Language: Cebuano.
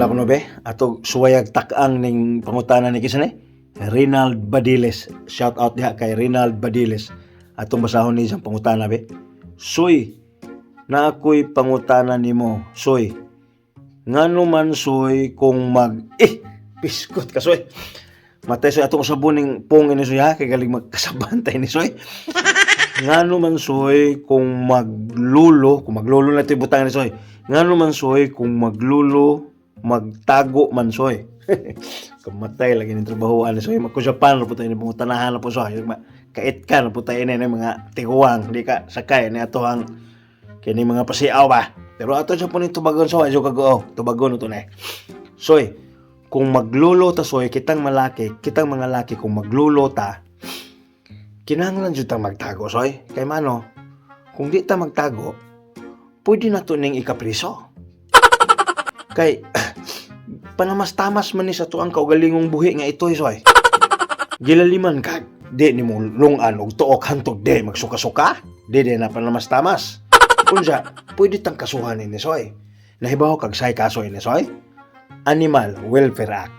Wala ko no be. Ato suwayag tak-ang ning pangutana ni kinsa ni? Rinald Badiles. Shout out diha kay Rinald Badiles. Atong basahon ni isang pangutana be. Soy, na ako'y pangutana nimo, Soy. Ngano man, Soy, kung mag eh piskot ka, Soy. Matay, Soy, atong usabon ning pong ini, Soy, ha, kay galing magkasabantay ni Soy. Ngano man, Soy, kung maglulo na ito butang ni Soy. Ngano man, Soy, kung maglulo, magtago man, Soy. Kamatay lagi ning trabahoan ni Soy. Magkusapan na po tayo ni pangutanahan na po, Soy. Kait ka na po tayo ni mga tiguang, di ka sakay ni ato ang kini mga pasiaw ba. Pero ato siya po ni tubagon, Soy, so kagoo, tubagon ito na. Soy, kung maglulo ta, Soy, kitang malaki, kitang mga laki kung maglulo ta, kinahanglan jud tang magtago, Soy. Kay mano, kung di ta magtago, pwede na to ning ikapriso. Kay panamas-tamas man ni sa tuang kaugalingong buhi nga itoy, Soy. Gilaliman ka, di nimo lungan og tuok hantog di magsuka-suka, di na panamas-tamas. Unsa, pwede tang kasuhan ini, Soy. Nahibaw kag say kaso ini, Soy? Animal Welfare Act.